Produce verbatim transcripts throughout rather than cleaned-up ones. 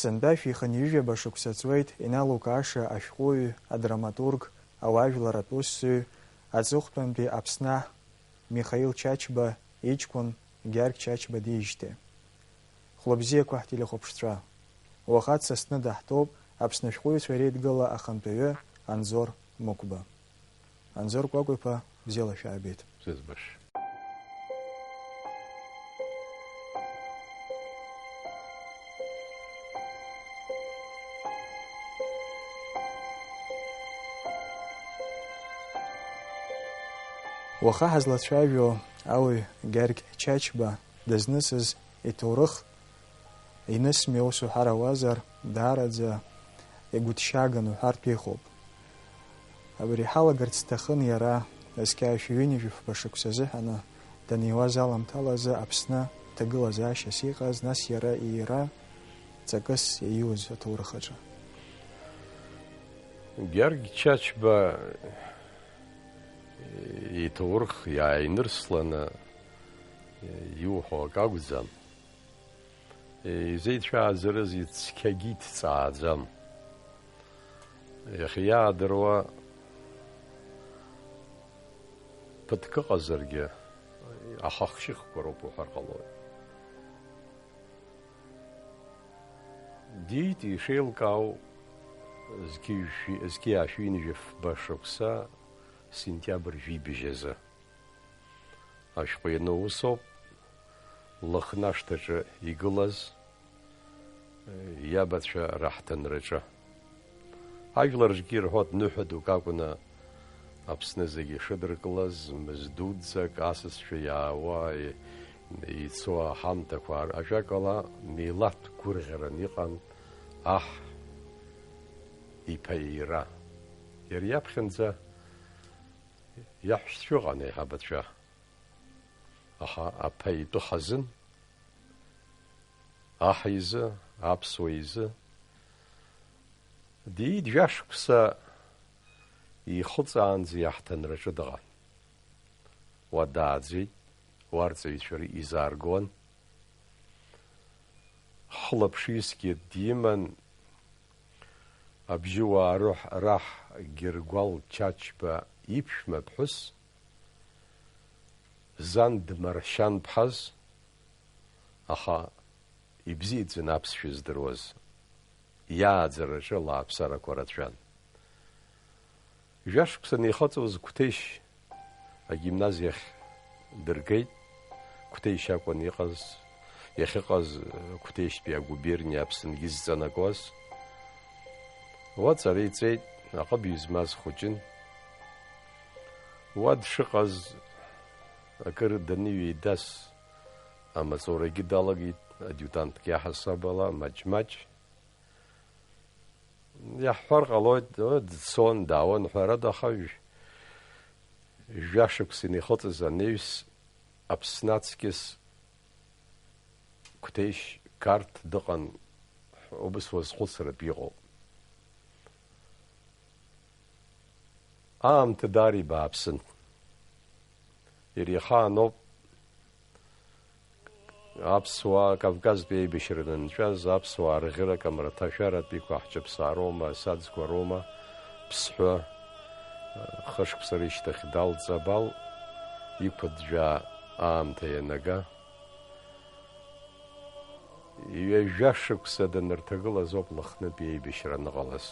Сынтәа шәихынҩажәаба шықәса ҵуеит иналукааша ашәҟәыҩҩы, адраматург, ауаажәларратә усзуҩ, аҵыхәтәантәи Аԥсны аҳ Михаил Чачба иҷкәын Гьаргь Чачба диижьҭеи. Хәлыбзиақәа ҳтелехәаԥшцәа. Уаха дсасны даҳтәоуп Аԥсны ашәҟәыҩҩцәа реидгыла ахантәаҩы Анзор Мықәба. Анзор Кәакәа-иԥа, бзиала шәаабеит. Сызбаш. Уаха ҳазлацәажәо ауаҩ Гьаргь Чачба дызнысыз иҭоурых инысми, ус уҳәар ауазар, даараӡа игәыҭшьааган уҳәартә иҟоуп. Абри ҳалагарц сҭахын иара, зқьи ҩынҩажәи фба шықәса азыҳәаны даниуаз аламҭалазы Аԥсны ҭагылазаашьас иҟаз, нас иара иира ҵакыс иаиуз аҭоурых аҿы. Гьаргь Чачба иҭоурых иааинырсланы иуҳәо акы акәӡам. Изеицәааӡарыз ицқьагьы иҭҵааӡам. Иахьа иаадыруа ԥыҭк ыҟазаргьы, ахахшьыхқәа роуп уҳәар ҟалоит. Диит ишеилкаау зқьи жәшәи, зқьи аашәи ҩынҩажәи фба шықәса сентиабр жәибжь азы. Ашәҟәы иану усоуп, Лыхны ашҭаҿы игылаз, иабацәа раҳҭынраҿы. Ажәлар рҿгьы ирҳәоит, ныҳәа дук акәны Аԥсны зегьы ишыдыркылаз, мыз дуӡӡак асасцәа иаауа, и-, ицо аҳамҭақәа, ажәакала, милаҭ гәырӷьаран иҟан аҳ иԥа иира. Иара иаԥхьанӡа иаҳәшьцәа ыҟан еиҳабацәа. Аха аԥа итәы хазын, аҳ изы, аԥсуа изы. Диит жәашықәса ихыҵаанӡа иаҳҭынраҿы дыҟан. Уа дааӡеит, уа рҵаҩцәа изааргон. Хылаԥшҩысгьы диман, абжьыуаа рыҳ-, раҳ Гьыргәал Чачба иԥшәма ԥҳәыс, зан дмаршьан ԥҳаз, аха ибзиаӡаны аԥсшәа здыруаз, иааӡараҿы лааԥсарақәа рацәан. Жәашықәса анихыҵуаз Қәҭешь агимназиахь дыргеит. Қәҭешь акәын иҟаз, иахьыҟаз, Қәҭешьтәи агуберниа Аԥсынгьы зҵанакуаз. Уа аҵара иҵеит, аҟыбаҩ змаз хәыҷын. Уа дшыҟаз, акыр даныҩеидас, амаҵурагьы далагеит, адиутантк иаҳасаб ала, маҷ-маҷ. Иаҳҳәар ҟалоит, дцон, даауан, ҳәарада, аха жә-, жәашықәса инихыҵыз анаҩс Аԥсны аҵкьыс Қәҭешь Қарҭ дыҟан, убыс уазхәыцратә иҟоуп. Аамҭа даара ибааԥсын. Иара ихаан ауп аԥсуаа Кавказтәи аибашьра анынҵәаз, аԥсуаа рӷьырак амраҭашәаратә иқәаҳҷаԥсаароума, асаӡқәа роума, Ԥсҳәы, хышықәса рышьҭахь Дал Ҵабал иқәыӡәӡәаа аамҭа ианага, ҩажәа шықәса данырҭагылаз ауп Лыхнытәи аибашьра аныҟалаз.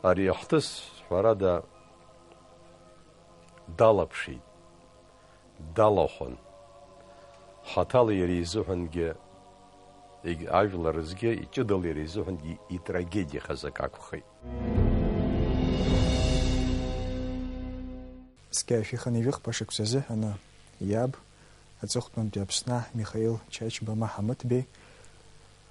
Ари ахҭыс, ҳәарада, далаԥшит, далахәын. Хаҭала иара изыҳәангьы, егь-, ажәлар рзгьы, иҷыдала иара изыҳәангьы итрагедиахаз акы акәхеит. Зқьи жәшәи хынҩажәи хԥа шықәса азыҳәаны иаб, аҵыхәтәантәи Аԥсны аҳ Михаил Чачба Маҳамыҭ-беи,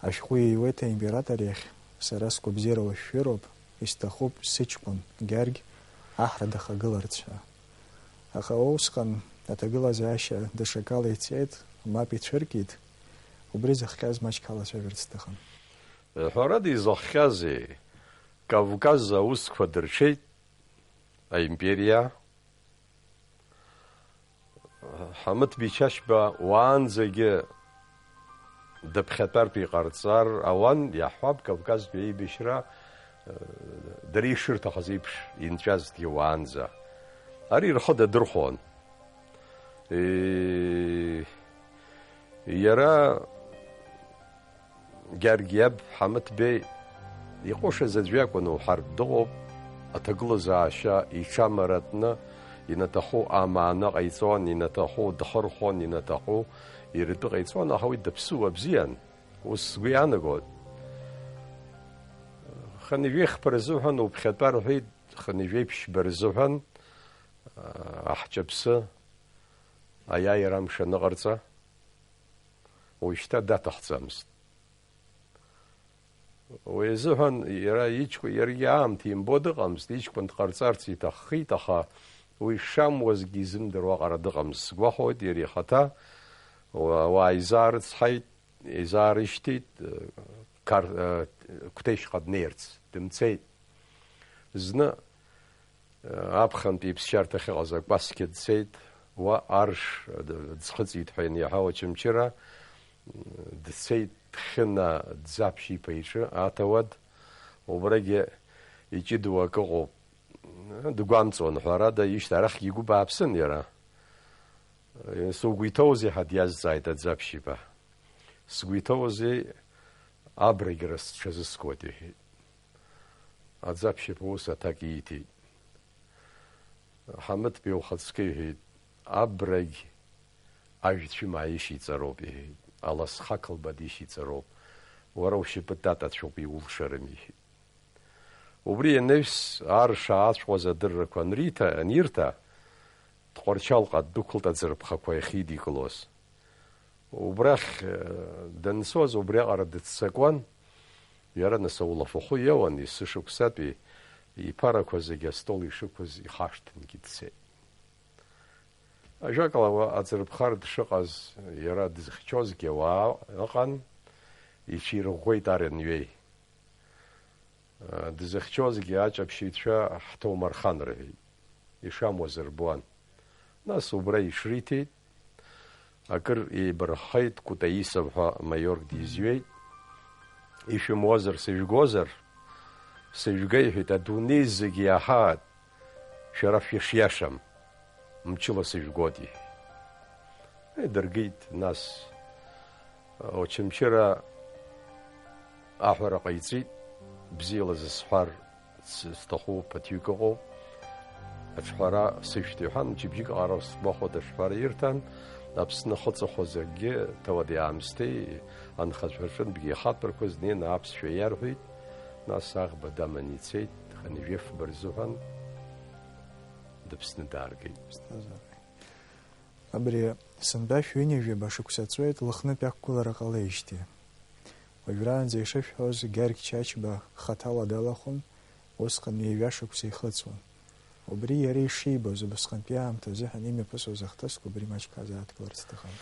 ашәҟәы ииуеит аимператор иахь, сара сгәабзиара уашәшәыроуп, исҭахуп сыҷкәын Гьаргь аҳра дахагыларц ҳәа. Аха усҟан аҭагылазаашьа даҽакала ицеит, мап ицәыркит, убри зыхҟьаз маҷк ҳалацәажәарц сҭахын. Ҳәарада, изыхҟьазеи? Кавказ аусқәа дырҽеит аимпериа. Ҳамыҭ-беи Чачба уаанӡагьы дыԥхьатәартә иҟарҵар ауан, иаҳҳәап, Кавказтәи аибашьра, э, дара ишырҭахыз еиԥш инҵәазҭгьы уаанӡа. Ари рхы дадырхәон. Э, иара Гьаргь иаб Ҳамыҭбеи иҟәышыз аӡә иакәын уҳәартә дыҟоуп, аҭагылазаашьа иҽамаратәны, инаҭаху амаана ҟаиҵон, инаҭаху дхырхәон, инаҭаху иртәы ҟаиҵон, аха уи даԥсыуа бзиан, ус сгәы иаанагоит. Хынҩажәи хԥа рзыҳәан уԥхьатәа рҳәеит, хынҩажәи ԥшьба рзыҳәан, аҳҷаԥсы аиааира амш аныҟарҵа, уажәшьҭа даҭахӡамызт. Уи азыҳәан иара иҷкәын, иаргьы аамҭа имбо дыҟамызт, иҷкәын дҟарҵарц иҭаххеит, аха уи шамуазгьы изымдыруа аҟара дыҟамызт. Сгәахәуеит, иара ихаҭа уа-, уаа изаарыцҳаит, изаарышьҭит, Қар-, Қәҭешьҟа днеирц дымцеит. Зны Аԥхынтә иԥсшьарҭа ахьыҟаз акәасқьа дцеит, уа арш ӡхыҵит ҳәа ианиаҳау Очамчыра, дцеит Хьына Ӡаԥшь-иԥа иҿы аҭауад, убрагьы иҷыдоу акы ыҟоуп. Дгәамҵуан, ҳәарада, ишьҭа арахьгьы игәы бааԥсын иара. Сыгәы иҭоузеи ҳәа диазҵааит Аӡаԥшь-иԥа. Сгәы иҭоузеи, абрагьы сҽазыскуеит, иҳәеит. Аӡаԥшьаԥа ус аҭак ииҭеит. Ҳамыҭбеи ухаҵкы иҳәеит, абрагь ажәцәымаа ишиҵароуп, иҳәеит, аласха ақлабада ишиҵароуп, уара ушьапы татацәоуп, иулшарым, иҳәеит. Убри ианаҩс, арш ааҵәҟьоз адыррақәа анриҭа, анирҭа, Тҟәарчалҟа ддәықәлт аӡырԥхақәа иахьидикылоз. Убрахь, э, данцоз убриаҟара дыццакуан, иара нас аулафахәы иоуан, есышықәсатәи иԥарақәа зегьы астол ишықәыз ихашҭынгьы дцеит. Ажәакала, уа аӡырԥхар дшыҟаз, иара дызхьчозгьы ауаа ыҟан, иҽирӷәӷәеит ар анҩеи. Дызыхьчозгьы аҷаԥшьаҩцәа ҳҭоумырхан рҳәеит. Ишамуаз рбуан. Нас убра иҽриҭеит. Акыр еибарххеит, Кутаисов ҳәа маиорк дизҩеит. Ишәымуазар, сыжәгозар? Сыжәга, иҳәеит, адунеи зегь иаҳааит, шәара шәышиашам. Мчыла сыжәгоит, иҳәеит. Еи, дыргеит, нас, Очамчыра аҳәара ҟаиҵеит, бзиала зысҳәар с-, сҭаху ԥыҭҩык ыҟоуп. Аҿҳәара сышәҭ, иҳәан, мчыбжьык аҟара сгәахәуеит, аҿҳәара ирҭан, Аԥсны ахы ыҵахоз акгьы, ҭауади-аамсҭеи, анхацәа рҿынтәгьы ихатәрқәа знеины аԥсшәа иарҳәеит, нас аӷба даман ицеит, хынҩажәи фба рзыҳәан дыԥсны дааргеит. Абри сынтәа шәҩынҩажәаба шықәса ҵуеит Лыхнытә иақәгылара ҟалеижьҭеи. Уажәраанӡа ишышәҳәоз, Гьаргь Чачба хаҭала далахәын, усҟан ҩажәа шықәса ихыҵуан. Убри иара ишибоз, убасҟантәи аамҭа азыҳәан имҩаԥысуаз ахҭысқәа убри маҷк азааҭгыларц сҭахын.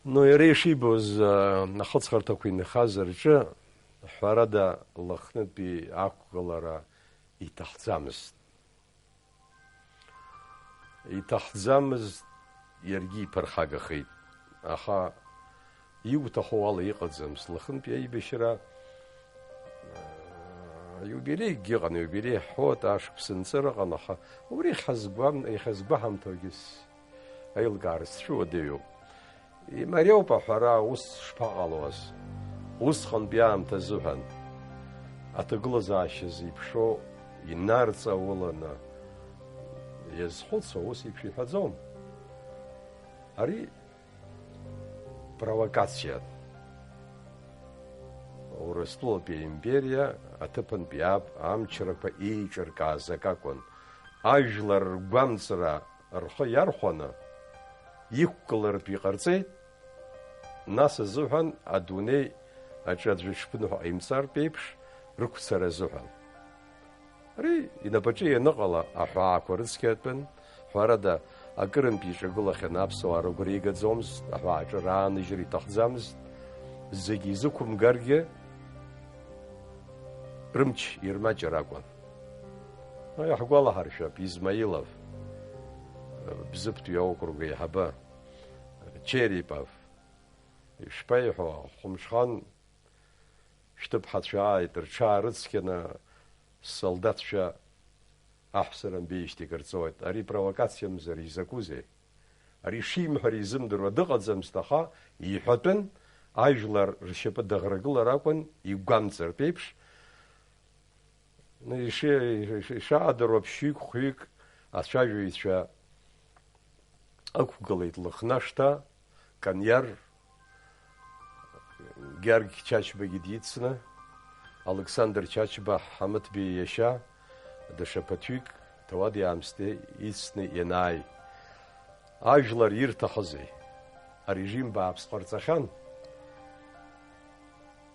Ну, иара ишибоз, а, ахыҵхырҭақәа инхаз рҿы, ҳәарада, Лыхнытәи ақәгылара иҭахӡамызт. Иҭахӡамызт, иаргьы иԥырхагахеит. Аха иуҭаху ала иҟаӡамызт. Лыхнытәи аибашьра, аа, иубилеикгьы ыҟан, иубилеи ҳҳәоит, ашықәс нҵыра ыҟан, аха убри иахьазгәам-, иахьазгәаҳамҭогьы с-, аилкаара сцәыуадаҩуп. Имариоуп аҳәара, ус шԥаҟалоз? Усҟантәи аамҭа азыҳәан, аҭагылазаашьа зеиԥшроу инарҵауланы иазхәыцуа ус еиԥш иҳәаӡом. Ари провокациан. Урыстәылатәи аимпериа аҭыԥантәи аб-, амчрақәа еиҿыркааз акакәын. Ажәлар ргәамҵра рхы иархәаны, иқәгылартә иҟарҵеит, нас азыҳәан адунеи аҿы аӡәы ишԥынҳәо ҟаимҵартә еиԥш, рықәцара азыҳәан. Ари инапаҿы ианыҟала аҳәаақәа рыцқьатәын, ҳәарада, акырынтә иҿагылахьан аԥсуаа рыгәра игаӡомызт, аҳәааҿы рааныжьра иҭахӡамызт, зегьы изықәымгаргьы рымч ирмаҷыр акәын. Иаҳгәалаҳаршәап, Измаилов, Бзыԥтәи аокруг аиҳабы, Черепов, Ишԥаиҳәо, Хәымҽхан шәҭыԥҳацәа ааит, рҽаарыцқьаны, ссолдаҭцәа аҳәса рымбеижьҭеи кырҵоит. Ари провокациамзар изакәызеи? Ари шимҳәара изымдыруа дыҟаӡамызт, аха иҳәатәын, ажәлар ршьапы даӷрагылар акәын, игәамҵыртә еиԥш. Иши-, ишаадыруа, ԥшьҩык-хәҩык ацәажәаҩцәа ықәгылеит Лыхнашҭа, Кониар, Георги Чачбагьы дицны, Алықьсандр Чачба, Ҳамыҭбеи иашьа, даҽа ԥыҭҩык ҭауади-аамсҭеи ицны ианааи, ажәлар ирҭахызеи? Арежим бааԥс ҟарҵахьан.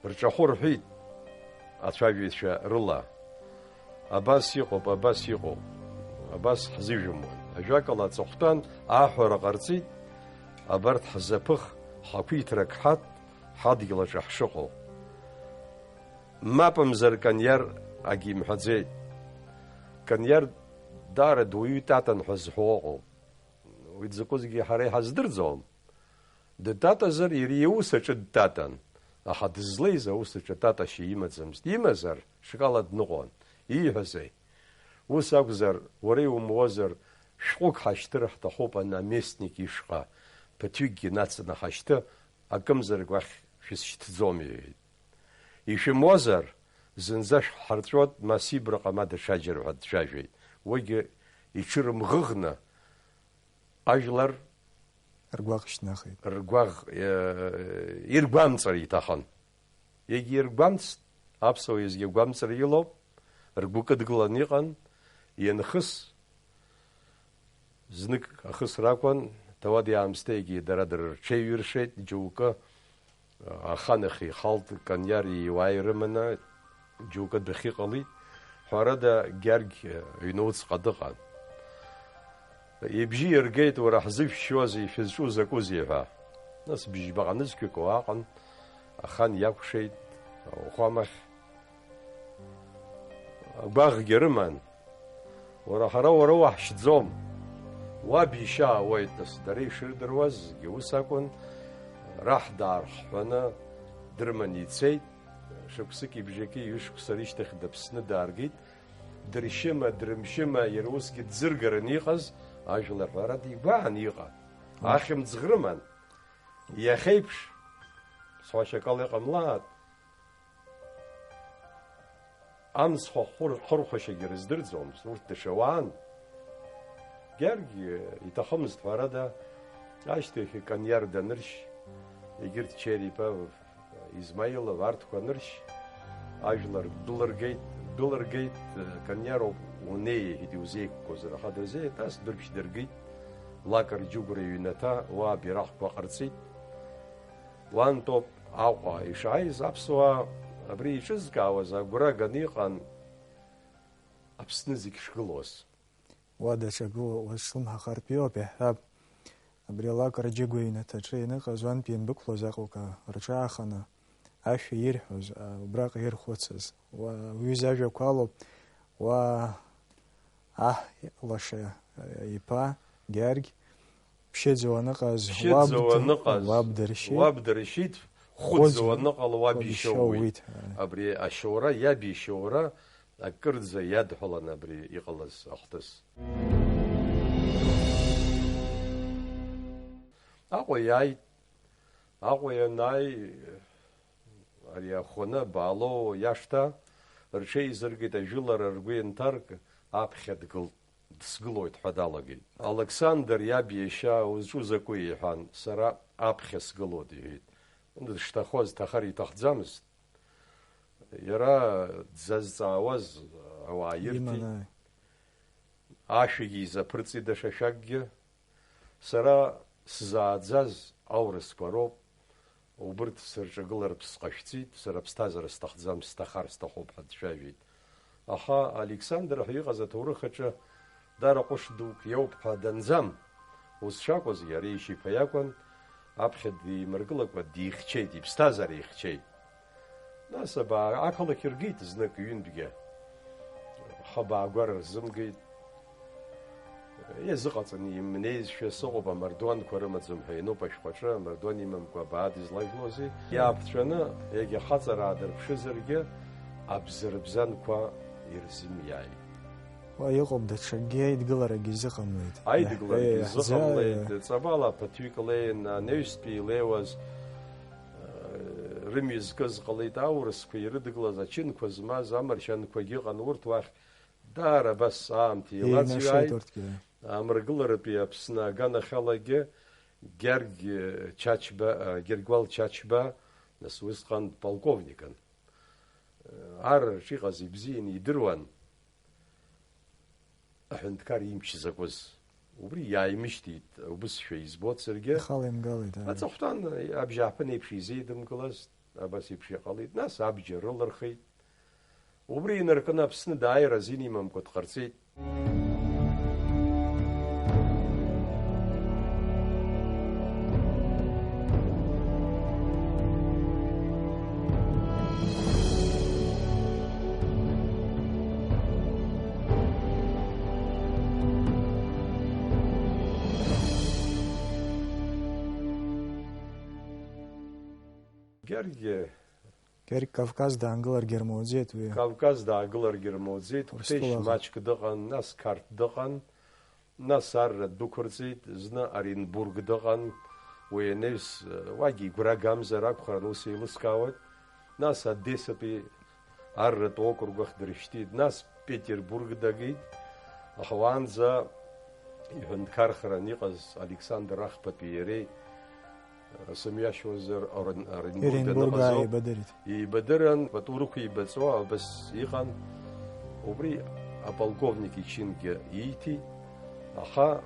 Рҿахәы рҳәеит ацәажәаҩцәа рыла. Абас иҟоуп, абас иҟоуп, абас ҳзыжәымуан. Ажәакала, аҵыхәтәан аҳәара ҟарҵеит, абарҭ ҳзаԥых, ҳақәиҭрак ҳаҭ, ҳадгьыл аҿы ҳшыҟоу. Мапымзар Кониар агьимҳәаӡеит. Кониар даара дуаҩы Татан ҳәа зҳәо ыҟоуп. Уи дзакәызгьы ҳара иҳаздырӡом. Дтатазар, иара иус аҿы дтатан. Аха дызлеиз аус аҿы таташьа имаӡамызт. Имазар, ҽакала дныҟәон. Ииҳәазеи? Ус акәзар, уара иумуазар, шәҟәык ҳашьҭыр ҳҭахуп анаместник ишҟа, ԥыҭҩыкгьы нацаны ҳашьҭы, акымзарак уахь шәысшьҭӡом, иҳәеит. Ишәымуазар, зынӡа шәҳарҵәуеит, ма Сибраҟа, ма даҽаџьара ҳәа дцәажәеит. Уигьы иҽырымӷыӷны ажәлар Ргәаӷ шьҭнахит. Ргәаӷ, э, иргәамҵыр иҭахын. Егьиргәамҵт, аԥсуа иазгьы агәамҵра илоуп, ргәы кыдгыланы иҟан, ианхыс, знык ахысра акәын, ҭауади-аамсҭеигьы дара дара рҽеиҩыршеит, џьоукы, аханахь ихалт, Кониар иуаа ирыманы, џьоукы адәахьы иҟалеит. Ҳәарада, Гьаргь, э, аҩны уцҟа дыҟан. Ибжьы иргеит, уара ҳзышәшьуазеи, шәызҿу закәызеи ҳәа. Нас бжьба ҟанызқьҩык уааҟан, ахан иакәшеит, ауахәамахь. Агәаӷгьы рыман. Уара, ҳара уара уаҳшьӡом. Уаб ишьа аауеит, нас, дара ишырдыруаз зегьы ус акәын, раҳ даархҳәаны дрыманы ицеит. Шықәсыки бжаки ҩышықәса рышьҭахь дыԥсны дааргеит. Дыршьыма, дрымшьыма, иара усгьы дзыргараны иҟаз, ажәлар ҳәарада игәааны иҟан. Ахьымӡӷ рыман. Иахьеиԥш, сҳәашьа акала иҟамлааит, амцхә ахәы рхырхәашьагьы рыздырӡомызт, урҭ даҽа уаан. Гьаргь иҭахымызт, ҳәарада, ашьҭахь Кониар даныршь, егьырҭ Черепов, Измаилов арҭқәа аныршь, ажәлар дәылыргеит, дәылыргеит, Кониароуп унеи, иҳәеит, иузеиқәкуазар, аха дырзеит, ас дыршь дыргеит, Лакар Џьыгәра иҩнаҭа, уа абираҟқәа ҟарҵеит. Уантәоуп Аҟәа ишааиз, аԥсуаа абри иҿызкаауаз агәра ганы иҟан Аԥсны зегь шгылоз. Уа даҽа гылоуп, уа слымҳа хартә иоуп, иаҳҳәап. Абри алакра Џьыгәа иҩнаҭаҿы ианыҟаз уантәи ианбықәлоз Аҟәаҟа рҿааханы, ашәа ирҳәоз, а, убраҟа ирхәыцыз. Уа, уҩыза ажәақәа алоуп, уа аҳ лаша, а, иԥа Гьаргь, ԥшьыӡ уаныҟаз, ԥшьыӡ уаб д-, уаныҟаз, уаб дыршьит, уаб дыршьит, хәыӡ хәыӡ уаныҟала, уаб уаб ишьоуит. Ишьоуит. Абри ашьоура, иаб ишьоура, акырӡа иадҳәалан абри иҟалаз ахҭыс. Аҟәа иааит. Аҟәа ианааи, ари ахәаны Баало иашҭа рҽеизыркит, ажәылара ргәы ианҭарк, аԥхьа дгылт, дсгылоит ҳәа далагеит. Алықьсандр иаб иашьа, узҿу закәи? Иҳәан, сара аԥхьа сгылоит, иҳәеит. Дышҭахоз ҭахар иҭахӡамызт. Иара дзазҵаауаз ауаа ирҭеит. Иман, ааи. Ашәагьы изаԥырҵит даҽа шәакгьы. Сара сзааӡаз аурысқәа роуп, убырҭ сырҿагылартә сҟашәҵеит, сара аԥсҭазаара сҭахӡам, сҭахар сҭахуп ҳәа дцәажәеит. Аха Александр ҳәа иҟаз аҭоурых аҿы даара ҟәыш дук иоуп ҳәа данӡам. Ус шакәыз, иара иашьа иԥа иакәын, аԥхьа деимыркылакәа дихьчеит, иԥсҭазаара ихьчеит. Нас абаа ақалақь ргеит знык ҩынтәгьы. Хабаа гәара рзымгеит. Иазыҟаҵаны имнеизшәа сыҟоуп, амардуанқәа рымаӡам ҳәа иануп ашәҟәаҿы, амардуан имамкәа абаа дызлажәлози? Иааԥҵәаны, егьа хаҵараа дырԥшызаргьы, абзырбзанқәа ирзымиааит. Уа иҟоуп даҽакгьы аидгыларагьы изыҟамлеит. Аидгыларагьы Еҳ, изыҟамлеит, ӡа- ҵабала ԥыҭҩык леин, анаҩстәи илеиуаз, э, рымҩа зкыз ҟалеит, аурысқәа ирыдгылаз ачынқәа змаз амаршьанқәагьы ыҟан, урҭ уахь даара абас аамҭа Еинашеит еилаӡҩааит. Урҭгьы. Амрагыларатәи Аԥсны аганахьалагьы Гьаргь Чачба, а, Гьаргьуал Чачба, нас усҟан полковникын. Ар рҿы иҟаз ибзианы идыруан аҳәынҭқар имч закәыз. Убри иааимышьҭит, убысшәа избоит саргьы. Ихала имгалеит, ааи. Аҵыхәтәан абжьааԥын еиԥш изеидымгылаз, абас еиԥш иҟалеит. Нас абџьар рылырхит. Убри инаркны Аԥсны дааир азин имамкәа дҟарҵеит. Гьаргь Гьаргь Кавказ даангыларгьы рмоуӡеит уи. Кавказ даагыларгьы рмоуӡеит, Урыстәылаҟа. Қәҭешь маҷк дыҟан, нас Қарҭ дыҟан, нас арра ддәықәырҵеит, зны Оренбург дыҟан, уи анаҩс, уагьы игәра гамзар акәхарын, ус еилыскаауеит, нас Одессатәи арратә округ ахь дыршьҭит, нас Петербург дагеит, аха уаанӡа иҳәынҭқархаран иҟаз Александр Ахԥатәи иареи сымҩашьозар, Орен-, Оренбург Оренбург, даныҟаз ауп. Ааибадырит. Еибадырын, пату рықәеибаҵо абас иҟан. Убри аполковник ичингьы ииҭеит, аха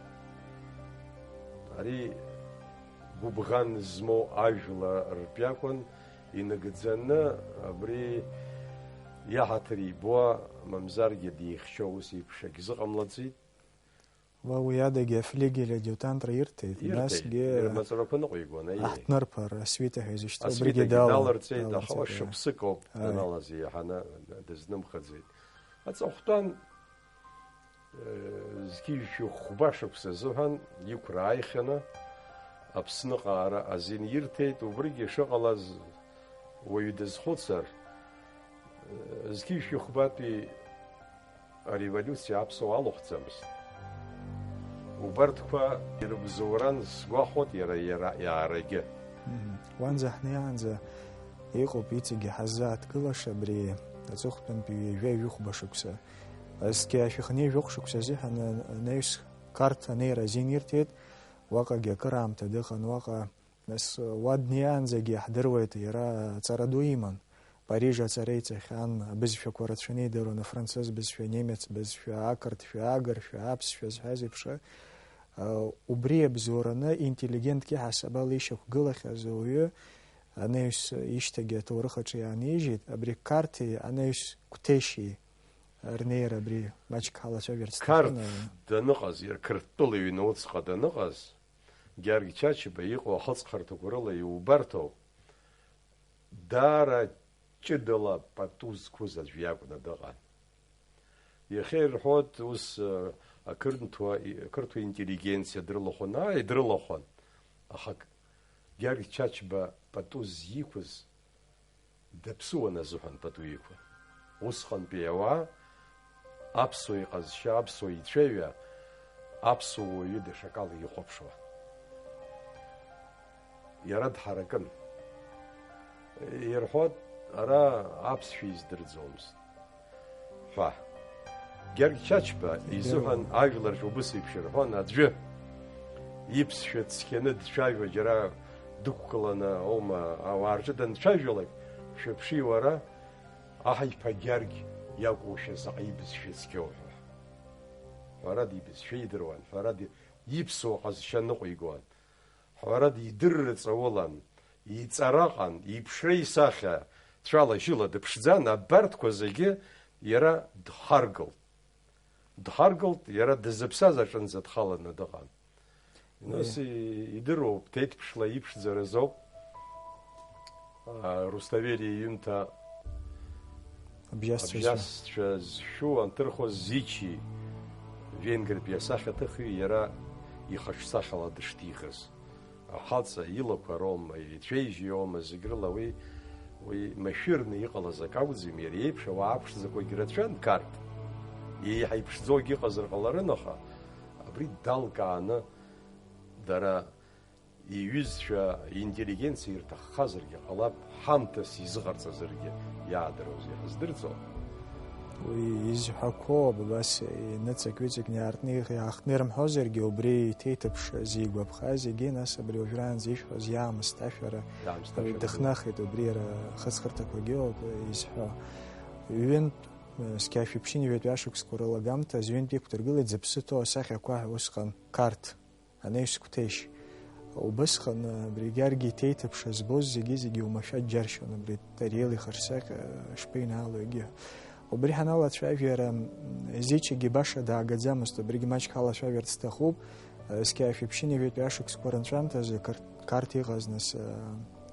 ари гәыбӷан змоу ажәлар ртәы акәын, инагӡаны абри иаҳаҭыр ибо, мамзаргьы деихьчо ус еиԥш агьзыҟамлаӡеит. Уа уи адагьы афлигель адиутантра ирҭеит, Ирҭеит, насгьы ирмаҵурақәа ныҟәигон, аиеи. Аҳҭнырԥар, асвита ҳәа изышьҭоу, Асвитагьы абригьы дала-, даларҵеит, аха уа даларҵеит, шықәсык ауп Ааи. даналаз иаҳаны дызнымхаӡеит. Аҵыхәтәан, э, зқьи жәшәи хәба шықәса азыҳәан иқәра ааихьаны Аԥсныҟа ара азин ирҭеит, убригьы шыҟалаз уаҩы дазхәыцыр, э, зқьи жәшәи хәбатәи ареволиуциа аԥсуаа алыхәӡамызт. Убарҭқәа ирыбзоуран сгәахәуеит иара, иара иаарагьы. Мгм. Уанӡа ҳнеиаанӡа иҟоуп иҵегьы ҳаззааҭгылаша абри аҵыхәтәантәи ҩажәа ҩыхәба шықәса. Зқьи ашәи хынҩажәи жәохә шықәса азыҳәан анаҩс Қарҭ анеира азин ирҭеит, уаҟагьы акыраамҭа дыҟан, уаҟа Нас, уа днеиаанӡагьы иаҳдыруеит, иара аҵара ду иман. Париж аҵара иҵахьан, абызшәақәа рацәаны идыруан, афранцыз бызшәа, анемец бызшәа, ақырҭшәа, агыршәа, аԥсшәа зҳәаз еиԥш. Убри иабзоураны интеллигентк иҳасабала ишьақәгылахьаз ауаҩы анаҩс ишьҭагьы аҭоурых аҿы иаанижьит, абри Қарҭи анаҩс Қәҭешьи рнеира абри маҷк ҳалацәажәарц Қарҭ сҭахын. даныҟаз, Қырҭтәыла иҩны уцҟа даныҟаз, Гьаргь Чачба иҟоу ахыҵхырҭақәа рыла иубарҭоу, даара ҷыдала пату зқәыз аӡә иакәны дыҟан. Иахьа ирҳәоит, ус, ақырҭуа, ақырҭуа интеллигенциа дрылахәын, ааи, дрылахәын. Аха Гьаргь Чачба пату зиқәыз Даԥсыуан азыҳәан пату иқәын. Усҟантәи ауаа аԥсуа иҟазшьа, аԥсуа ицәаҩа, аԥсуа уаҩы даҽакала ихәаԥшуан. Иара дҳаракын. Ирҳәоит, ара аԥсшәа издырӡомызт ҳәа. Гьаргь Чачба изыҳәан ажәларҿ убыс еиԥш ирҳәон, аӡәы иԥсшәа цқьаны дцәажәо џьара дықәгыланы аума ауаа рҿы данцәажәалак, шәыԥши уара, аҳ иԥа Гьаргь иакәушәа заҟа ибызшәа цқьоу ҳәа. Ҳәарада, ибызшәа идыруан, ҳәарада, иԥсуа ҟазшьа ныҟәигон. Ҳәарада, идырра ҵаулан, иҵараҟан, иԥшра исахьа цәала-жьыла дыԥшӡан, абарҭқәа зегьы иара дхаргылт. Дхаргылт, иара дызыԥсаз аҿынӡа дхаланы дыҟан. Нас Уи. и-, идыруоуп, ҭеҭԥшла иԥшӡараз ауп, а, Руставели иҩымҭа Абжьасцәа зшәу. Абжьасцәа зшәу анҭырхуаз Зичи, Венгртәи асахьаҭыхҩы иара ихаҿсахьала дышҭихыз. Ахаҵа илақәа роума, ицәеижь иоума, зегь рыла уи, уи машәырны иҟалаз акы акәӡам, иара иеиԥш ауаа аԥшӡақәагь рацәан Қарҭ. Еиҳа иԥшӡоугьы ыҟазар ҟаларын, аха абри далкааны дара иҩызцәа, интеллигенциа ирҭаххазаргьы ҟалап, ҳамҭас изыҟарҵазаргьы иаадыруаз иҳаздырӡом. Уи изҳәақәоуп, абас иныҵак-ҩыҵакны иаартны иаахтны ирымҳәозаргьы, убри иҭеиҭыԥшыз, игәаԥхаз зегьы, нас абри уажәраанӡа ишәҳәоз иаамысҭашәара, иаамысҭашәара, уи дыхнахит, убри иара ахыҵхырҭақәагьы ауп изҳәо. Ҩынтә, сқьи жәшәи ԥшьынҩажәатәи ашықәсқәа рылагамҭазы ҩынтә иқәдыргылеит зыԥсы ҭоу асахьақәа ҳәа усҟан Қарҭ. Анаҩс Қәҭешь. Убысҟан абри Гьаргь иҭеиҭыԥш збоз зегьы-зегьы оумашәа џьаршьон, абри Тариел ихаҿсахьа шԥеинаало егьи. Убри ҳаналацәажәара, м, Зичагьы баша даагаӡамызт, убригь маҷк ҳалацәажәарц сҭахуп. Сқьи жәшәи ԥшьынҩажәатәи ашықәсқәа рынҵәамҭазы Қарҭ, Қарҭ иҟаз нас, а,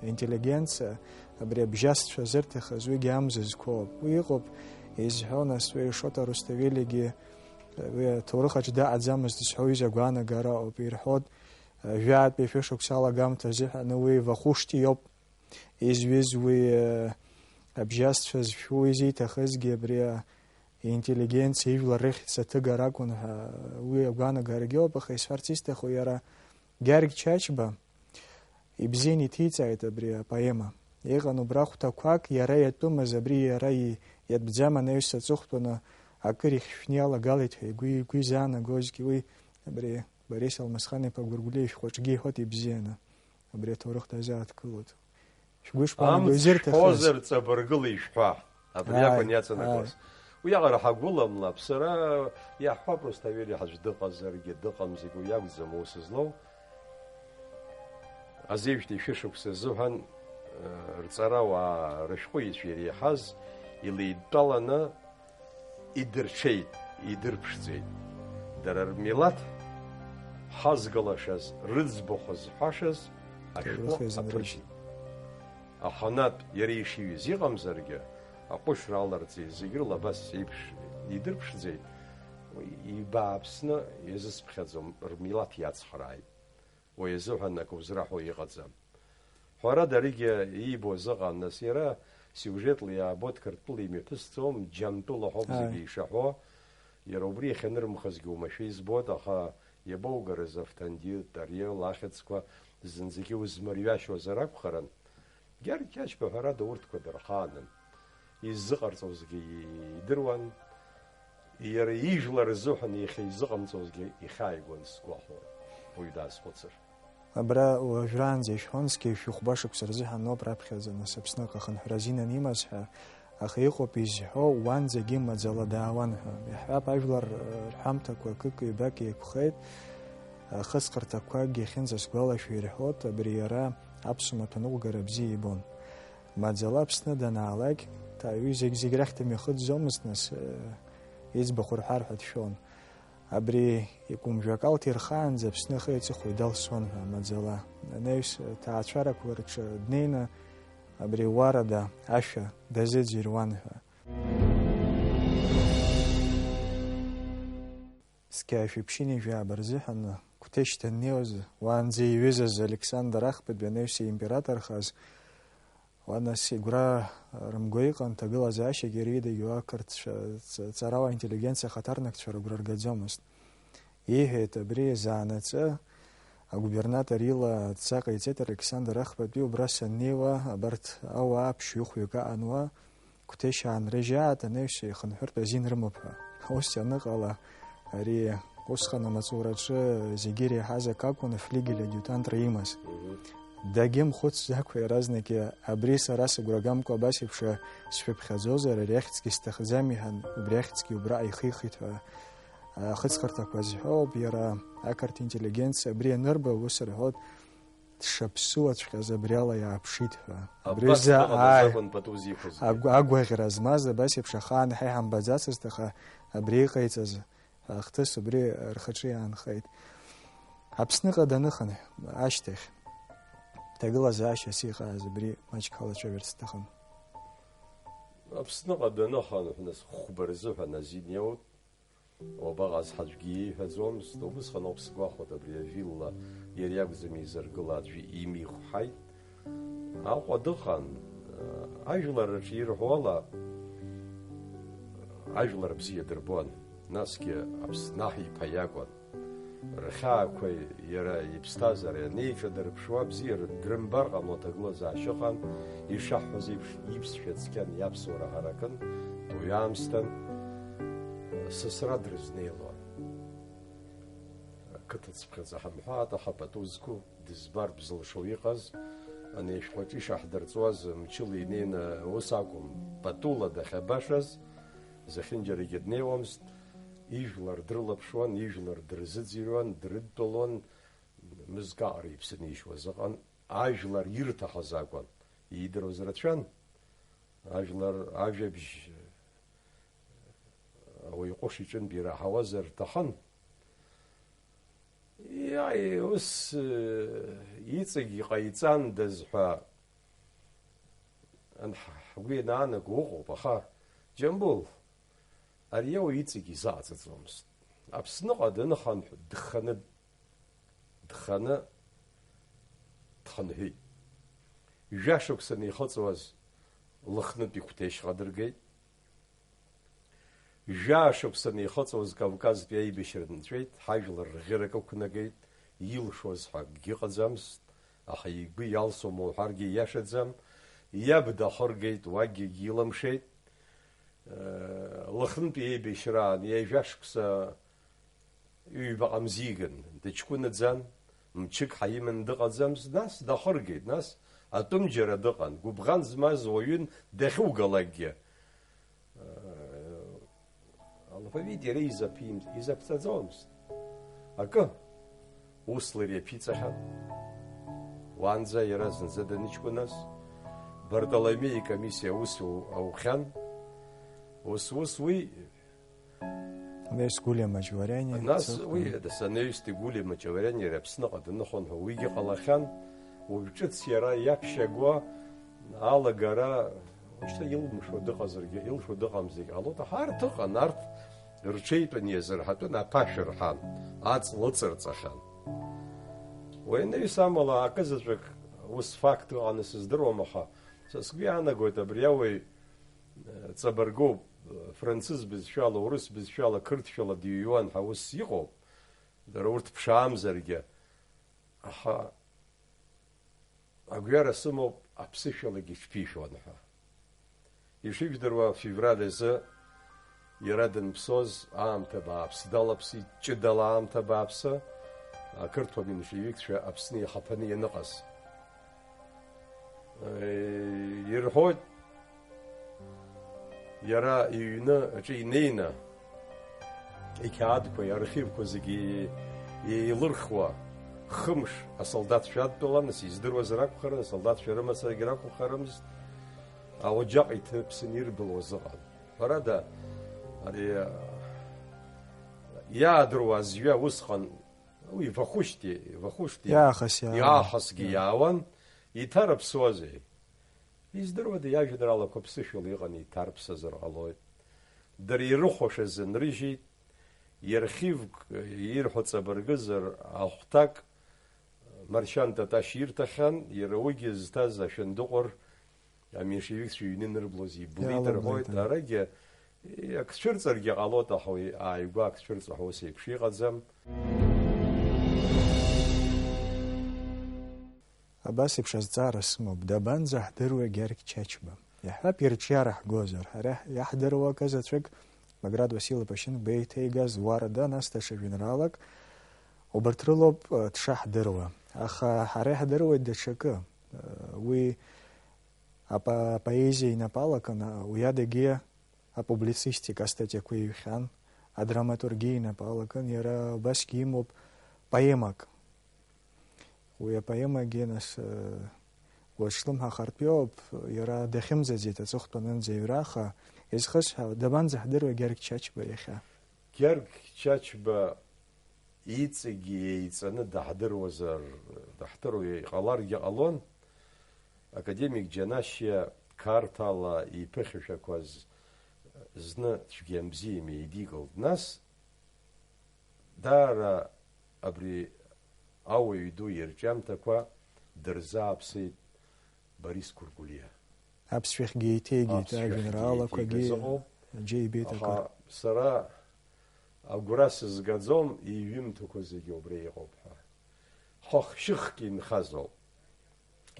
интеллигенциа, абри абжьасцәа зырҭахыз уигьы амзызқәоуп. Уи иҟоуп, изҳәо нас уи Шоҭа Русҭавелигьы Уи аҭоурых аҿы даҟаӡамызт зҳәо ҩыза агәаанагара ауп. Ирҳәоит, жәаатәи шәышықәса алагамҭа азыҳәан уи Вахушти иоуп изҩыз, уи, абжьасцәа зшәу изиҭахызгьы абри аинтеллигенциа ижәлар рыхьӡ аҭыгара акәын ҳәа уи агәаанагарагьы ауп, аха исҳәарц исҭаху иара Гьаргь Чачба, Ибзианы иҭиҵааит абри апоема. Иҟан убра хәҭақәак, иара иатәымыз, абри иара и-, иатәӡам анаҩс аҵыхәтәаны акыр ихьшәны иалагалеит ҳәа игәы, игәы изаанагозгьы уи, абри Борис Алмасхан-иԥа Гәыргәлиа ишәҟәаҿгьы иҳәоит ибзианы. Абри аҭоурых дазааҭгылоит. Шәгәы шԥаанаго, амц изырҭахыз? Шәҳәозар, ҵабыргыла ишәҳәа. Абри акәын, ааи, иаҵанакуаз. Уиаҟара ҳагәыламлап, сара иаҳҳәап, Русҭавели ҳаӡә дыҟазаргьы, дыҟамзаргьы, уи акәӡам аус злоу. Азеижәтәи шәышықәса азыҳәан, э, рҵарауаа рышәҟәыҩҩцәа иреиҳаз илеидтәаланы идырҽеит, идырԥшӡеит. Дара рмилаҭ ҳазгалашаз, рыӡбахә зҳәашаз ашәҟәы аԥырҵеит. Аханатә иара ишиҩыз иҟамзаргьы, аҟәышра аларҵеи зегь рыла абас еиԥш идырԥшӡеит, ибааԥсны иазысԥхьаӡом, рмилаҭ иацхрааит. Уи азыҳәан акы узраҳәо иҟаӡам. Ҳәарада, аригьы иибоз ыҟан, нас иара сиужетла иаабоит, Қырҭтәыла имҩаԥысӡом, Џьамтәыла ҳәоуп, ааи, зегьы ишаҳәо. Иара убри иахьанырмхызгьы уамашәа избоит, аха иабоугарыз Авҭанди, Тариел ахьӡқәа зынӡагьы узмырҩашьозар акәхарын. Гьаргь Чачба, ҳәарада, урҭқәа дырхаанын. Иззыҟарҵозгьы идыруан. Иара ижәлар рзыҳәан иахьа изыҟамҵозгьы ихьааигон сгәахәуан, уаҩ даазхәыцыр. Абра уажәраанӡа ишәҳәон, зқьи жәшәи хәба шықәса рзыҳәан ауп раԥхьаӡа нас Аԥсныҟа ахынҳәра азин анимаз ҳәа, аха иҟоуп изҳәо, уанӡагьы маӡала даауан ҳәа. Иаҳҳәап, ажәлар, э, рҳәамҭақәа акык-ҩбак еиқәхеит, ахыҵхырҭақәакгьы ахьынӡасгәалашәо ирҳәоит, абри иара аԥсуа маҭәаныҟәгара бзиа ибон. Маӡала Аԥсны данаалак, ҭаҩи зегь-зегь рахь дымҩахыҵӡомызт, нас, э, иӡбахә рҳәар ҳәа дшәон. Абри икәымжәы акалҭ ирхаанӡа Аԥсны ахи аҵыхәеи далсуан ҳәа маӡала. Анаҩс, ҭаацәарақәа рҿы днеины, абри уарада ашәа дазыӡырҩуан ҳәа. Зқьи жәшәи ԥшьынҩажәи жәаба рзыҳәан Қәҭешь даннеиуаз, уаанӡа иҩызаз Александр Ахԥатәи анаҩс иимператорхаз, уа нас игәра рымго иҟан, ҭагылазаашьагьы ридагьы ақырҭцәа, ҵ-, ҵарауаа, интеллигенциа ахаҭарнакцәа рыгәра ргаӡомызт. Ииҳәеит абри заанаҵы агубернатор ила адҵа ҟаиҵеит Александр Ахԥатәи, убра саннеиуа, абарҭ ауаа ԥшьҩы-хәҩык аан уа, Қәҭешь аанрыжьааит, анаҩс ихынҳәыртә азин рымоуп ҳәа. Ус ианыҟала, ари усҟан амаҵураҿы зегьы иреиҳаз акы акәын, афлигель адиутантра имаз. Мгм. Дагьымхәыцӡакәа иаразнак, абри сара сыгәра гамкәа абас еиԥш сшәыԥхьаӡозар, ари ахьӡгьы сҭахӡам, иҳәан, убри ахьӡгьы убраҟа ихихит ҳәа. Ахыҵхырҭақәа зҳәоуп, иара ақырҭ интеллигенциа абри анырба, ус рҳәоит, дшаԥсуаҵәҟьаз абри ала иааԥшит ҳәа. Абри абас рзы, дыҟан, ааи, азакәын пату зихәозгьы. Агә-, агәаӷьра змаз, абас еиԥш ахаан ҳа иҳамбаӡацызт, аха абри иҟаиҵаз ҳәа ахҭыс убри рхаҿы иаанхеит. Аԥсныҟа даныхан ашьҭахь, ҭагылазаашьас иҟааз убри маҷк ҳалацәажәарц сҭахын. Аԥсныҟа даныхан, нас хәба рзыҳәан азин иоут. Уабаҟаз ҳәа аӡәгьы иеиҳәаӡомызт, убысҟан ауп сгәахәуеит абри авилла иара иакәӡам изыргыла аӡәы имихәҳаит. Аҟәа дыҟан, ажәлар рҿы ирҳәо ала, ажәлар бзиа дырбон, насгьы Аԥсны аҳ иԥа иакәын. Рхьаақәа иара иԥсҭазаара ианеиҿадырԥшуа, бзиа дрымбар ҟамло аҭагылазаашьа ыҟан, ишаҳҳәоз еиԥш, иԥсшәа цқьан, иаԥсуара ҳаракын, уи аамсҭан сасра дрызнеилон. Ақыҭацыԥхьаӡа ҳамҳәа, аҭаҳа пату зқәу дызбар бзылшо иҟаз, ани ашәҟәаҿы ишаҳдырҵуаз, мчыла инеины, ус акәым, патула дахьабашаз, зехьынџьарагьы днеиуамызт, ижәлар дрылаԥшуан, ижәлар дрызыӡырҩуан, дрыдтәалон, мызкы аҟара иԥсы нишьуаз ыҟан, ажәлар ирҭахыз акәын, иидыруаз рацәан, ажәлар ажәабжь ауаҩы ҟәыш иҿынтә ираҳауазар рҭахын. Иааи, ус, э, иҵегь иҟаиҵандаз ҳәа анҳ-, ҳгәы ианаанаго ыҟоуп, аха, Џьамбул, ари ауаҩ иҵегь изааӡаӡомызт. Аԥсныҟа даныхынҳә-, дханы, дханы дхынҳәит. Жәашықәса анихыҵуаз Лыхнытәи Қәҭешь дыргеит. Жәаа шықәса анихыҵуаз Кавказтәи аибашьра нҵәеит, ҳажәлар рӷьырак ықәнагеит, илшоз ҳәа акгьы ыҟаӡамызт, аха игәы иалсуама уҳәаргьы ииашаӡам, иаб дахыргеит, уагьгьы илымшеит. Лыхнытәи аибашьраан ҩажәа шықәса ҩбаҟа мзиган, дыҷкәынаӡан, мчык ҳаиманы дыҟаӡамызт, нас дахыргеит, нас атәым џьара дыҟан, гәыбӷан змаз уаҩын дахьугалакгьы. Алфавит иара изаԥим-, изаԥҵаӡомызт. Акы, ус лара иаԥиҵахьан. Уанӡа иара зынӡа даныҷкәыназ, Бартоломеи икомиссиа аус у-, аухьан. Ус, ус уи Анаҩс Гулиа Маҷавариани Нас цыхтәын. Уи, дас анаҩстәи Гулиа Маҷавариани иара Аԥсныҟа даныхынҳәуа уигьы ҟалахьан, уажә ҿыц иара иаԥшьагоу алагара, уажәшьҭа илмшо дыҟазаргьы, илшо дыҟамзаргьы ҟалоит, аха арҭ ыҟан, арҭ рҽеитәын иазырҳатәын, аԥашәа рҳан, аҵла ыҵарҵахьан. Уи анаҩс амала акызаҵәык ус факт ыҟаны сыздыруам, аха са сгәы иаанагоит абри ауаҩ ҵабыргуп, францыз бызшәала, урыс бызшәала, қырҭшәала дыҩуан ҳәа ус иҟоуп, дара урҭ ԥшаамзаргьы, аха агәҩара сымоуп, аԥсышәалагьы иҽԥишәон ҳәа. Ишыжәдыруа, февраль азы иара данԥсоз аамҭа бааԥс далаԥсит, ҷыдала аамҭа бааԥсы, ақырҭуа меншевикцәа Аԥсны иахаԥаны ианыҟаз. Ирҳәоит, иара иҩны аҿы инеины, иқьаадқәа, иархивқәа зегьы еилырхуа, хымш асолдаҭцәа адтәалан, нас издыруазар акәхарын, асолдаҭцәа рымацарагьы ракәхарымызт, ауаџьаҟ иҭыԥсны ирбылуаз ыҟан. Ҳәарада, ари, иаадыруаз жәа усҟан Уи Вахушьти, Вахушьти Иаахыс иаауан. Иаахысгьы Иа. Иаауан, иҭарыԥсуазеи? Издыруада, иажәеинраалақәа ԥсышәала иҟан, иҭарыԥсазар ҟалоит. Дара ирыхәашаз нрыжьит, иархивк ирҳәо ҵабыргызар, ахәҭак Маршьан Таташь ирҭахьан, иара уигьы зҭаз ашәындыҟәыр Аменшевикцәа иҩны инырблоз ибылит Иаалырблит, рҳәоит, аи. Арагьы, и, ак цәырҵыргьы ҟалоит, аха уи ааигәа ак цәырҵуа ҳәа ус еиԥш иҟаӡам. Абас еиԥш азҵаара сымоуп, дабанӡаҳдыруеи Гьаргь Чачба? Иаҳҳәап, ирҿиара ҳгозар, ҳара иаҳдыруа акы заҵәык, Баграт Васил-иԥа Шьынқәба еиҭеигаз Уарда, нас даҽа жәеинраалак, убарҭ рылоуп, э, дшаҳдыруа. Аха ҳара иаҳдыруеит даҽакы. Э, уи Апо-, апоезиа инапы алакын, а, уи адагьы апублицистика астатиақәа иҩхьан, адраматургиа инапы алакын, иара убасгьы имоуп поемак. Уи апоемагьы, нас, э, уаҿлымҳа ахартәиоуп, иара дахьымӡаӡеит аҵыхәтәанынӡа аҩра, аха изхысҳәаау, дабанӡаҳдыруеи Гьаргь Чачба иахьа? Гьаргь Чачба иҵегьы еиҵаны даҳдыруазар, даҳдыруа иҟаларгьы ҟалон, академик Џьанашьиа Қарҭала иԥыхьашәақәаз зны цәгьамзиами еидикылт. Нас Даара абри ауаҩ ду ирҿиамҭақәа дырзааԥсеит Борис Гәыргәлиа. Аԥсшәахьгьы еиҭеигеит, аԥсшәахьгьы ажәеинраалақәагьы еиҭеигаз ыҟоуп. Аџьа ибеит. Аха акыр, сара агәра сызгаӡом, иҩымҭақәа зегьы убра иҟоуп ҳәа. Хыхь-шыхьк инхазоуп.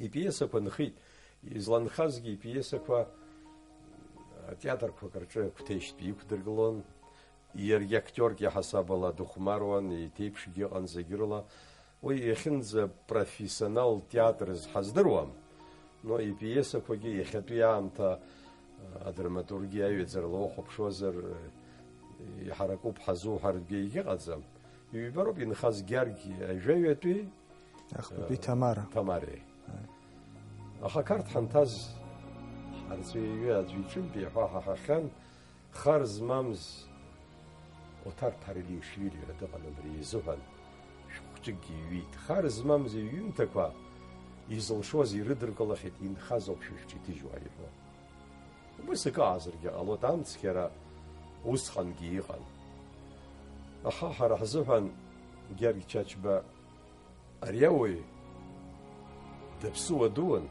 Ипиесақәа нхеит. Изланхазгьы ипиесақәа атеатрқәак рҿы акәҭеишьтә иқәдыргылон. Иаргьы актиорк иаҳасаб ала дыхәмаруан, иҭеиԥшгьы ыҟан зегь рыла. Уи иахьынӡапрофессионал театр зҳаздыруам, но ипиесақәагьы иахьатәи аамҭа адраматургиа аҩаӡарала уахәаԥшуазар, иҳаракуп ҳазуҳәаргьы егьыҟаӡам. Ҩба роуп инхаз, Гьаргь ажәаҩатәи, ахԥатәи, э, Ҭамара. Ҭамареи. Аи. Аха Қарҭ ҳанҭаз, ҳарҵаҩы аӡәы иҿынтә иаҳәа ҳаҳахьан, хар змамз Оҭар Ҭарелиашвили ҳәа дыҟан, убри изыҳәан шәҟәқәакгьы иҩит. Хар змамз иҩымҭақәа изылшоз ирыдыркылахьеит, инхаз ауп шәышәҿы иҭыжьуа иҳәо. Убыс акы аазаргьы ҟалоит, амцқьара усҟангьы иҟан. Аха ҳара ҳзыҳәан Гьаргь Чачба ари ауаҩ даԥсуа дуун,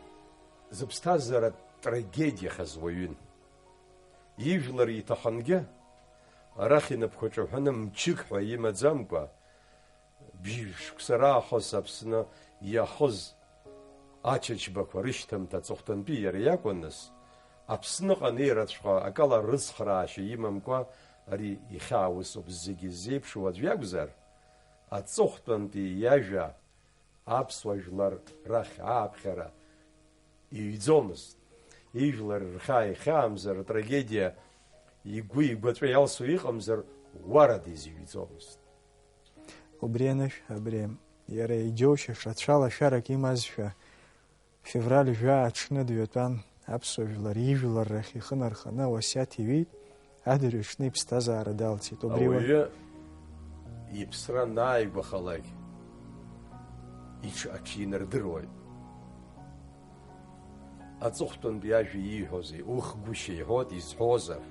зыԥсҭазаара трагедиахаз уаҩын. Ижәлар иҭахангьы, арахь инапқәа ҿаҳәаны мчык ҳәа имаӡамкәа, бжьшықәса раахыс Аԥсны иахыз Ачачбақәа рышьҭамҭа аҵыхәтәантәи иара иакәын, нас, Аԥсныҟа анеираҵәҟьа акала рыцхраашьа имамкәа, ари ихьаа усуп, зегьы ззеиԥшу аӡә иакәзар, аҵыхәтәантәи иажәа аԥсуа жәлар рахь ааԥхьара иҩӡомызт. Ижәлар рхьаа ихьаамзар, атрагедиа игәы игәаҵәа иалсуа иҟамзар, уарада изыҩӡомызт. Убри анышә, абри иара иџьоушьаша цәалашәарак имазшәа, февраль жәаа аҽны дҩатәан, аԥсуа жәлар ижәлар рахь ихы нарханы ауасиаҭ иҩит, адырҩаҽны иԥсҭазаара далҵит. Убри уа- Ауаҩы иԥсра анааигәахалак, иҽ-, аҽинардыруеит. Аҵыхәтәантәи ажәа ииҳәозеи, ух гәышьа иҳәоит, изҳәозар?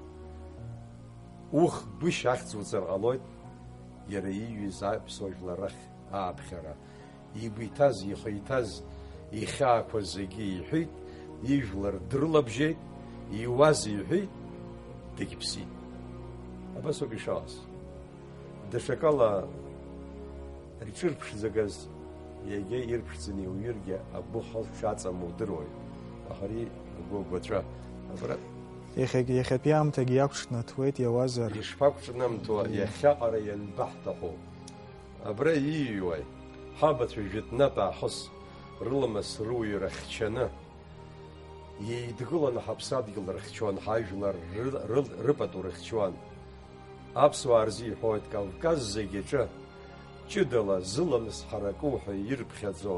Ух гәышьа ахьӡуҵар ҟалоит, иара ииҩыз аԥсуа жәлар рахь ааԥхьара. Игәы иҭаз, ихы иҭаз, ихьаақәа зегьы иҳәеит, ижәлар дрылабжьеит, иуаз иҳәеит, дагьыԥсит. Абас ауп ишыҟаз. Даҽакала, рҿырԥшӡагаз, иагьа ирԥшӡаны иуҩыргьы, агәы хылҽаҵам удыруеит. Аха ари агәы агәаҵәа. Абра Иахьагь-, иахьатәи аамҭагьы иақәҿнаҭуеит, иауазар. Ишԥақәҿнамҭуа, иахьаҟара ианбаҳҭаху? Абра ииҩуеи, ҳабацәа жәытәнатә аахыс рыламыс рыуаҩра хьчаны, еидгыланы ҳаԥсадгьыл рыхьчон, ҳажәлар ры-, ры-, рыпату рыхьчон. Аԥсуаа рзы иҳәоит, Кавказ зегь аҿы ҷыдала зыламыс ҳараку ҳәа ирыԥхьаӡо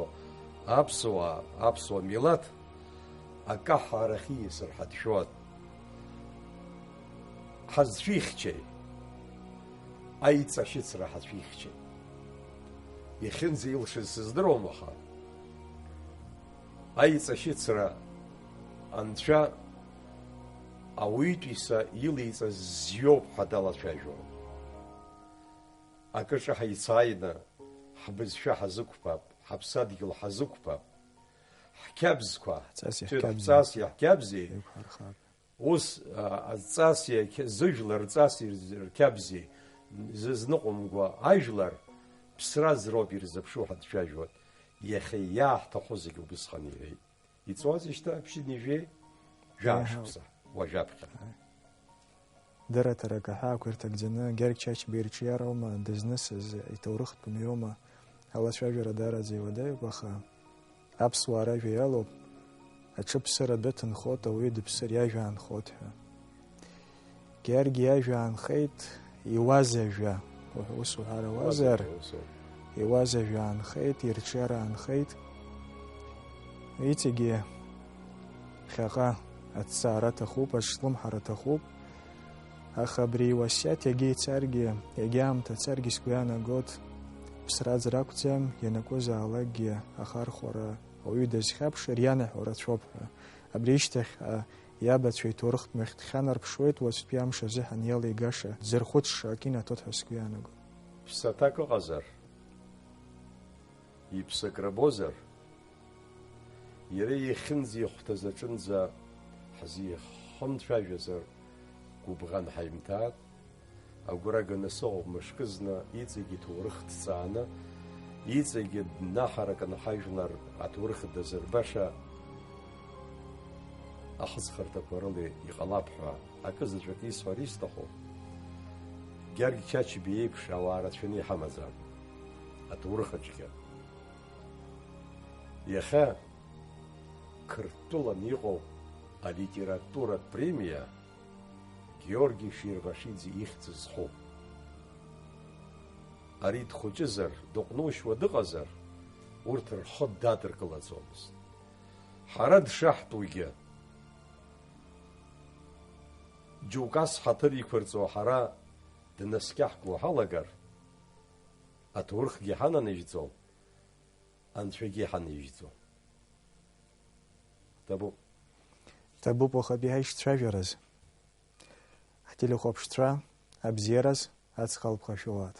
аԥсуаа, аԥсуа милаҭ акаҳарахь ииасыр ҳәа дшәон. Ҳазцәихьчеит, аиҵашьыцра ҳацәихьчеит. Иахьынӡаилшаз сыздыруам, аха аиҵашьыцра анцәа ауаҩытәыҩса илеиҵаз зиоуп ҳәа далацәажәон. Акы ҿаҳа ицааины, ҳбызшәа ҳазықәԥап, ҳаԥсадгьыл ҳазықәԥап, ҳқьабзқәа, Ҳҵас иаҳқьабзеи. ҳҵас иаҳқьабзеи, Еиқәҳархап. Ус, а, аҵас иахьа-, зыжәлар рҵас ирз-, рқьабзи зызныҟәымго ажәлар ԥсра аӡроуп ирзыԥшу ҳәа дцәажәоит. Иахьа иааҳҭаху зегь убысҟан иҳәеит. Иҵуазеи шьҭа ԥшьынҩажәи жәаа Иаҳауп. шықәса, уажәаԥхьа. Дырраҭарак аҳәаақәа ирҭагӡаны Гьаргь Чачба ирҿиароума, дызнысыз иҭоурыхтә мҩоума, алацәажәара даараӡа иуадаҩуп, аха аԥсуаа ражәа иалоуп, аҽыԥсыр адәы ҭынхоит, ауаҩы дыԥсыр иажәа аанхоит ҳәа. Гьаргь иажәа аанхеит, иуаз ажәа, уҳ-, ус уҳәар ауазар, Уазар, уазар. Иуаз ажәа аанхеит, ирҿиара аанхеит. Иҵегьы ԥхьаҟа аҭҵаара аҭахуп, аҽлымҳара аҭахуп. Аха абри иуасиаҭ иагьа ицаргьы, иагьа аамҭа царгьы сгәы иаанагоит, ԥсра аӡра акәӡам, ианакәызаалакгьы ахархәара ауаҩы дазхьаԥшыр, ианаҳәо рацәоуп ҳәа. Абри ишьҭахьҟа иабацәа иҭоурыхтә мҩахь дхьанарԥшуеит, уаҵәтәи амш азыҳәан иалеигаша дзырхәыцша акы инаҭоит ҳәа сгәы иаанагоит. Ԥсаҭак ыҟазар, иԥсы акрабозар, иара иахьынӡаихәҭаз аҿынӡа ҳзихымцәажәазар, гәыбӷан ҳаимҭааит. Агәра ганы сыҟоуп мышкызны, иҵегьы иҭоурых дҵааны, иҵегьы днаҳаракны ҳажәлар аҭоурых дазырбаша ахыҵхырҭақәа рыла иҟалап ҳәа акы заҵәык исҳәар исҭаху, Георги Чачба иеиԥш ауаа рацәаны иҳамаӡам аҭоурых аҿгьы. Иахьа Қырҭтәылан иҟоу алитературатә премиа Георги Ширвашиӡе ихьӡ зхоуп. Ари дхәыҷызар, дыҟәнушьуа дыҟазар, урҭ рхы дадыркылаӡомызт. Ҳара дшаҳтәугьы, џьоук ас ҳаҭыр иқәырҵо ҳара днаскьаҳгуа ҳалагар, аҭоурыхгьы ҳананажьӡом, Анцәагьы ҳанижьӡом. Ҭабуп. Ҭабуп уахатәи ҳаишьцәажәараз. Ҳтелехәаԥшцәа, абзиараз, аҵх алԥха шәоуааит.